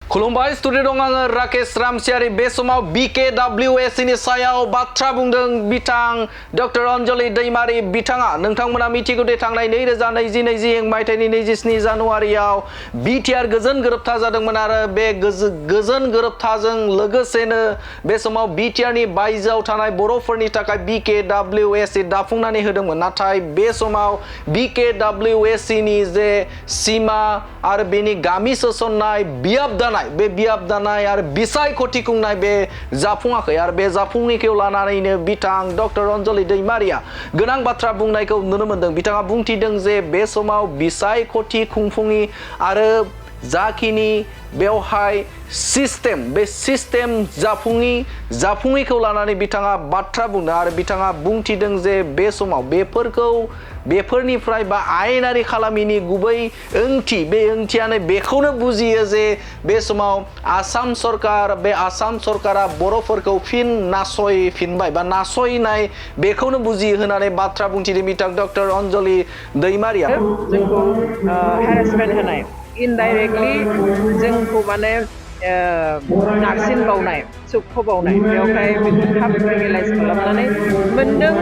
खुलुमबाय स्टुडिअ दं आङो राकेश रामसियारि बे समाव BKWS नि सायाव बाथ्रा बुंदों बिथां डक्टर अन्जलि दैमारि बिथाङा नोंथांमोना मिथिगौ दे थांनाय 2020 मायथाइनि 27 जानुवारियाव बिटिआर गोजोन गोरोबथा जादोंमोन आरो बे गोजोन गोरोबथाजों लोगोसेनो बे समाव बिटिआर नि बायजोआव थानाय बर'फोरनि थाखाय BKWS दाफुंनानै होदोंमोन नाथाय बे समाव BKWS नि जे सिमा आरो बेनि गामि सोसननाय बियाब दानाय बे बियाब दानाय आरो बिसायख'थि खुंनाय बे जाफुङाखै आरो बे जाफुङैखौ लानानैनो बिथां डक्टर अन्जलि दैमारिया गोनां बाथ्रा बुंनायखौ नुनो मोनदों बिथाङा बुंथिदों जे बे समाव बिसायख'थि खुंफुङि आरो जाखिनि बेवहाय सिस्टेम बे सिस्टेम जाफुङैखौ लानानै बिथाङा बाथ्रा बुंदों आरो बिथाङा बुंथिदों जे बे समाव बेफोरनिफ्राय बा आयेनारि खालामिनि गुबै ओंथि बे ओंथियानो बेखौनो बुजियो जे बे समाव आसाम सरकारा बर'फोरखौ फिन नासयफिनबाय बा नासयनाय बेखौनो बुजियो होननानै बाथ्रा बुंथिदों बिथां डक्टर अन्जलि दैमारिया जोंखौ हेरेसमेन्ट होनाय इनडाइरेक्टलि जोंखौ माने नारसिनबावनाय सोबख'बावनाय बेवहाय बेखौ थाब रियेलाइज खालामनानै मोनदों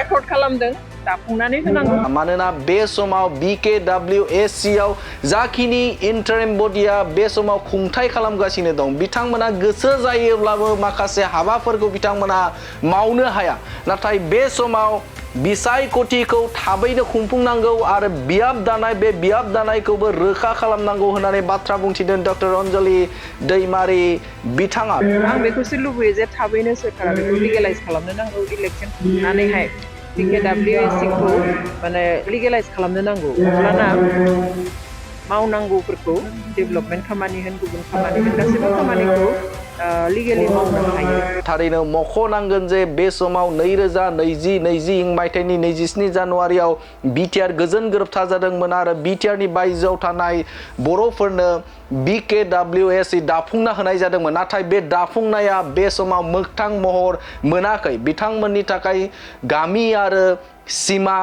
एकर्ड खालामदों दाफुंनानै होनांगौ मानोना बे समाव BKWS आव जाखिनि इन्टारिम बडिया बे समाव खुंथाय खालामगासिनो दं बिथांमोना गोसो जायोब्लाबो माखासे हाबाफोरखौ बिथांमोना मावनो हाया नाथाय बे समाव बिसायख'थिखौ थाबैनो खुंफुंनांगौ आरो बियाब दानायखौबो रोखा खालामनांगौ होननानै बाथ्रा बुंथिदों डक्टर अन्जलि दैमारि बिथाङा आं बेखौसो लुबैयो जे थाबैनो सोरखारा बेखौ लिगेलाइज खालामनो नांगौ इलेक्सन खुंनानैहाय BKWS खौ माने लिगेलाइज खालामनो नांगौ अब्लाना मावनांगौफोरखौ डेभेलपमेन्ट खामानि होन गुबुन खामानि होन गासैबो खामानिखौ लिगेलि मावनो हायो थारैनो मख'नांगोन जे बे समाव 2020 मायथाइनि 27 जानुवारियाव बिटिआर गोजोन गोरोबथा जादोंमोन आरो बिटिआर नि बायजोआव थानाय बर'फोरनो BKWS दाफुंना होनाय जादोंमोन नाथाय बे दाफुंनाया बे समाव मोगथां महर मोनाखै बिथांमोननि थाखाय गामि आरो सिमा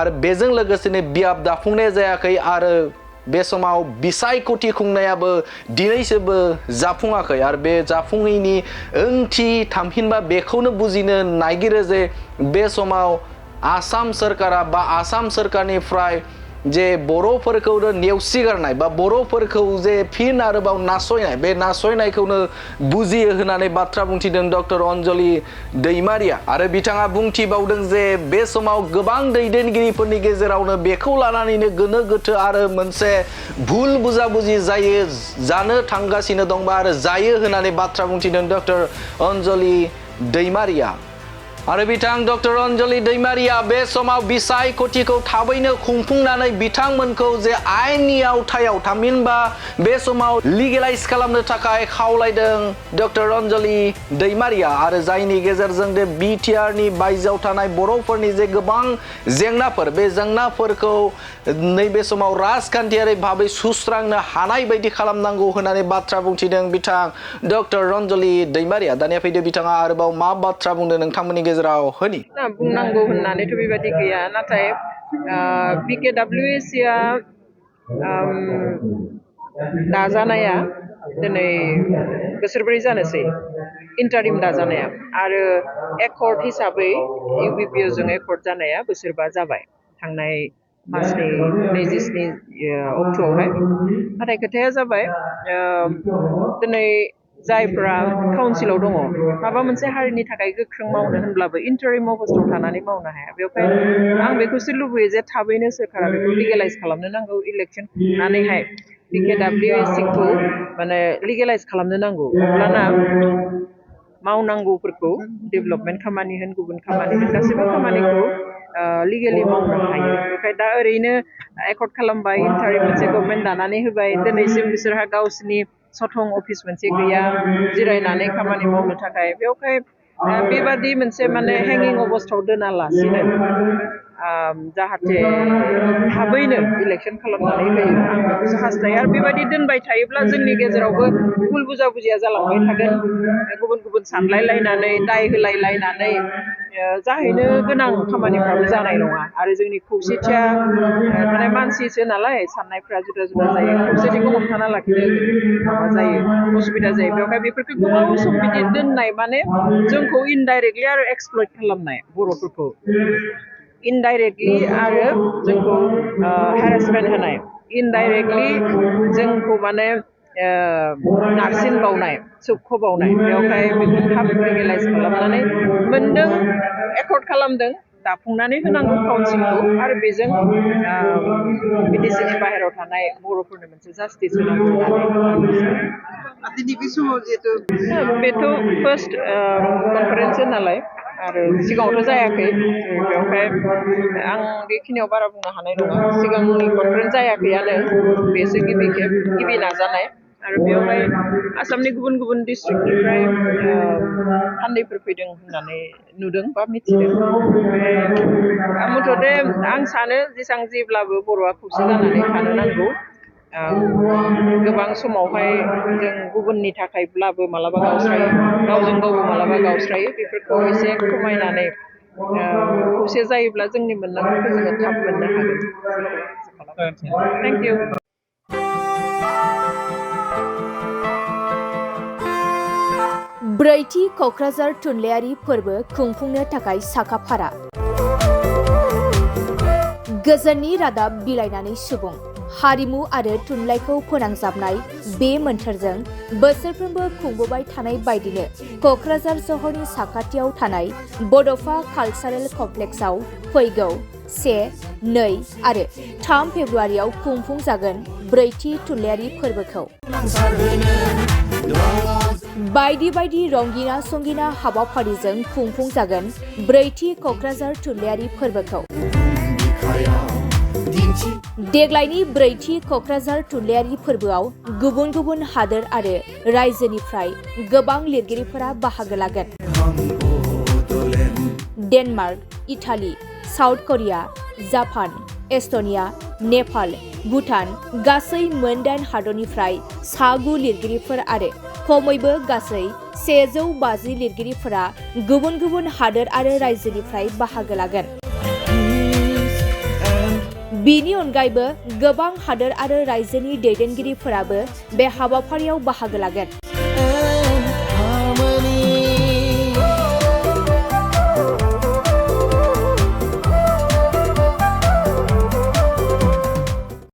आरो बेजों लोगोसेनो बियाब दाफुंनाय जायाखै आरो बे समाव बिसायख'थि खुंनायाबो दिनैसिमबो जाफुङाखै आरो बे जाफुङैनि ओंथि थामहिनबा बेखौनो बुजिनो नागिरो जे बे समाव आसाम सोरखारनिफ्राय जे बर'फोरखौनो नेवसिगारनाय बा बर'फोरखौ जे फिन आरोबाव नासयनाय बे नासयनायखौनो बुजियो होननानै बाथ्रा बुंथिदों डक्टर अन्जलि दैमारिया आरो बिथाङा बुंथिबावदों जे बे समाव गोबां दैदेनगिरिफोरनि गेजेरावनो बेखौ लानानैनो गोनो गोथो आरो मोनसे भुल बुजाबुजि जानो थांगासिनो दंबा आरो जायो होननानै बाथ्रा बुंथिदों डक्टर अन्जलि दैमारिया आरो बिथां डक्टर अन्जलि दैमारिया बे समाव बिसायख'थिखौ थाबैनो खुंफुंनानै बिथांमोनखौ जे आयेननि आवथायाव थामहिनबा बे समाव लिगेलाइज खालामनो थाखाय खावलायदों डक्टर अन्जलि दैमारिया आरो जायनि गेजेरजों बे बिटिआर नि बायजोआव थानाय बर'फोरनि जे गोबां जेंनाफोर बे जेंनाफोरखौ नैबे समाव राजखान्थियारि भाबै सुस्रांनो हानाय बायदि खालामनांगौ होननानै बाथ्रा बुंथिदों बिथां डक्टर अन्जलि दैमारिया दानिया फैदो बिथाङा आरोबाव मा बाथ्रा बुंदों नोंथांमोननि गेजेराव होनि बुंनांगौ होननानैथ' बेबायदि गैया नाथाय BKWS दाजानाया दिनै बोसोरब्रै जानोसै इन्टारिम दाजानाया आरो एकर्ड हिसाबै UBPO जों एकर्ड जानाया बोसोरबा जाबाय थांनाय मासनि 27 अक्ट'आवहाय नाथाय खोथाया जाबाय दिनै जायफ्रा काउन्सिलाव दङ माबा मोनसे हारिनि थाखाय गोख्रों मावनो होनब्लाबो इन्टारिम अबस्थायाव थानानै मावनो हाया बेवहाय आं बेखौसो लुबैयो जे थाबैनो सोरखारा बेखौ लिगेलाइज खालामनो नांगौ इलेक्सन खुंनानैहाय BKWS खौ माने लिगेलाइज खालामनो नांगौ अब्लाना मावनांगौफोरखौ डेभेलपमेन्ट खामानि होन गुबुन खामानि होन गासैबो खामानिखौ लिगेलि मावनो हायो बेखाय दा ओरैनो एकर्ड खालामबाय इन्टारिम मोनसे गभर्नमेन्ट दानानै होबाय दिनैसिम बिसोरहा गावसिनि सथं अफिस मोनसे गैया जिरायनानै खामानि मावनो थाखाय बेवहाय बेबादि मोनसे माने हेंगिं अबस्थायाव दोनालासिनो जाहाथे थाबैनो इलेक्सन खालामनानै होयो आं बेखौसो हास्थायो आरो बेबायदि दोनबाय थायोब्ला जोंनि गेजेरावबो भुल बुजिया जालांबाय थागोन गुबुन गुबुन सानलायलायनानै दाय होलायलायनानै जाहैनो गोनां खामानिफ्राबो जानाय नङा आरो जोंनि खौसेथिया माने मानसिसो नालाय साननायफ्रा जुदा जुदा जायो खौसेथिखौ हमथाना लाखिनो माबा जायो उसुबिदा जायो बेवहाय बेफोरखौ गोबाव सम बिदि दोननाय माने जोंखौ इनडाइरेक्टलि आरो एक्सप्लइट खालामनाय बर'फोरखौ इनडाइरेक्टलि आरो जोंखौ हेरेसमेन्ट होनाय इनडाइरेक्टलि जोंखौ माने नारसिनबावनाय सोबख'बावनाय बेवहाय बेखौ थाब लिगेलाइज खालामनानै मोनदों एकर्ड खालामदों दाफुंनानै होनांगौ काउन्सिलखौ आरो बेजों बिटिसिनि बाहेरायाव थानाय बर'फोरनो मोनसे जास्टिस होनांगौ होननानै बेथ' फार्स्ट कनफारेन्स नालाय आरो सिगाङावथ' जायाखै बेवहाय आं बेखिनियाव बारा बुंनो हानाय नङा सिगांनि कनफारेन्स जायाखैयानो बेसो गिबि नाजानाय आरो बेवहाय आसामनि गुबुन गुबुन डिस्ट्रिक्टनिफ्राय थान्दैफोर फैदों होननानै नुदों बा मिथिदों मुथथे आं सानो जेसां जेब्लाबो बर'आ खौसे जानानै थानो नांगौ गोबां समावहाय जों गुबुननि थाखायब्लाबो मालाबा गावस्रायो गावजों गावबो मालाबा गावस्रायो बेफोरखौ एसे खमायनानै खौसे जायोब्ला जोंनि मोननांगौखौ जोङो थाब मोननो हागोन थेंक इउ ब्रैथि क'क्राझार थुनलाइयारि फोरबो खुंफुंनो थाखाय साखाफारा गोजोननि रादाब बिलाइनानै सुबुं हारिमु आरो थुनलाइखौ फोनांजाबनाय बे मोन्थोरजों बोसोरफ्रोमबो खुंबोबाय थानाय बायदिनो क'क्राझार सहरनि साखाथियाव थानाय बड'फा कालचारेल कमप्लेक्सआव फैगौ 1, 2 आरो 3 फेब्रुवारियाव खुंफुंजागोन ब्रैथि थुनलाइयारि फोरबोखौ बायदि बायदि रंगिना संगिना हाबाफारिजों खुंफुंजागोन ब्रैथि क'क्राझार थुनलाइयारि फोरबोखौ देग्लायनि ब्रैथि क'क्राझार थुनलाइयारि फोरबोआव गुबुन गुबुन हादोर आरो रायजोनिफ्राय गोबां लिरगिरिफोरा बाहागो लागोन Denmark Italy South Korea Japan Estonia Nepal Bhutan गासै मोन 8 हादरनिफ्राय 9 लिरगिरिफोर आरो खमैबो गासै 150 लिरगिरिफोरा गुबुन गुबुन हादोर आरो रायजोनिफ्राय बाहागो लागोन बिनि अनगायैबो गोबां हादोर आरो रायजोनि दैदेनगिरिफोराबो बे हाबाफारियाव बाहागो लागोन